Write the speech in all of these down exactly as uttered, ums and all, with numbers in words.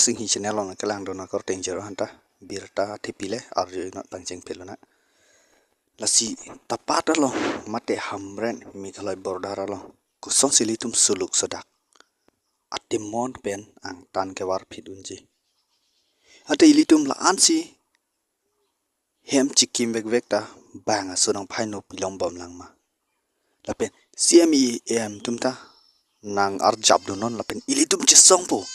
Singhi channel along kelang dona korte ingjero hanta birta thepile arju inot pangcheng pelona. Lasi Tapat along mate Hamren Meghalaya border along kosonsi ilitum suluk sodak atemon pen angtan kevar phit unji. Ate ilitum la-ansi hem chikim vekvek ta bang aso nangphai no pilong bom lang ma. Lapen C M E M atum ta nang arjap dunnon lapen ilitum chesongpo.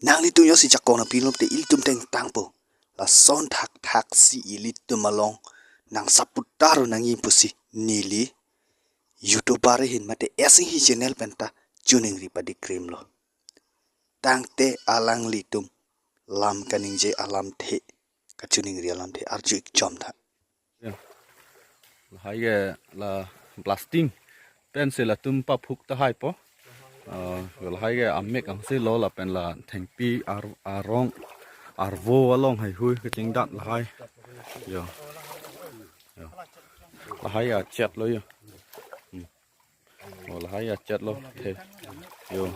Nanglitum joksi jakong nangpilong te ilitum tengtangpo. Lason thakthak si ilitum along nang saputar nang impusi neli YouTuber ahin mate Singhi channel pen ta choningri padikrimlo. Tangte alanglitum lam kaningje alamthe, kachoningri alamthe arju ik chom tha. Lahai ke la blasting pensi latum paphuk tahaipo. Ah, lahai ke amek angse lo lapen la thengpi ar-, arong arvo along haihui kachingdat lahai. Yo. Yo. Lahai achet lo yo. Hmm. Oh, lahai achet lo. The. Yo.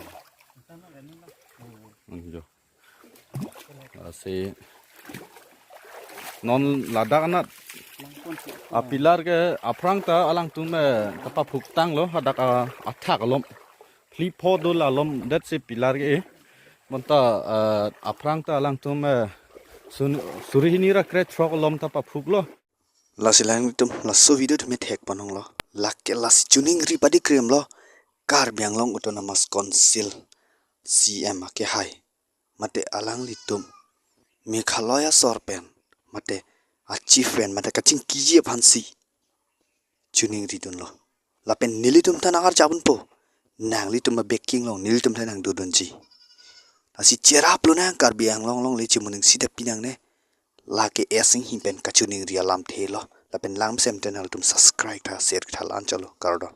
Hmm, yo. Lasi non ladak anat a pillar ke aphrang ta alangtum, eh, kapaphuk tanglo hadak a athak alom. Phli pho do la alom det si pillar ke, eh. Bonta, eh, aphrang ta alangtum, eh, sun-, suri hini ra krethrok alom ta paphuklo. Lasi alanglitum laso video atum thek panonglo. Lake lasi choningri padikrimlo Karbi Anglong Autonomous Council C M akehai mate alanglitum Meghalaya sor pen mate a chief pen mate kachingkiji aphansi choningri dunlo. Lapen nelitum ta nang arjap unpo. Nanglitum a backing along nelitum ta nang dodunji. Lasi cheraplo nang Karbi Anglong along le chimoning sida pinangne. Lake Singhi pen kachoningri alamthe lo. Lapen langmesen te nanglitum subscribe tha, share tha, lan chalo kardom.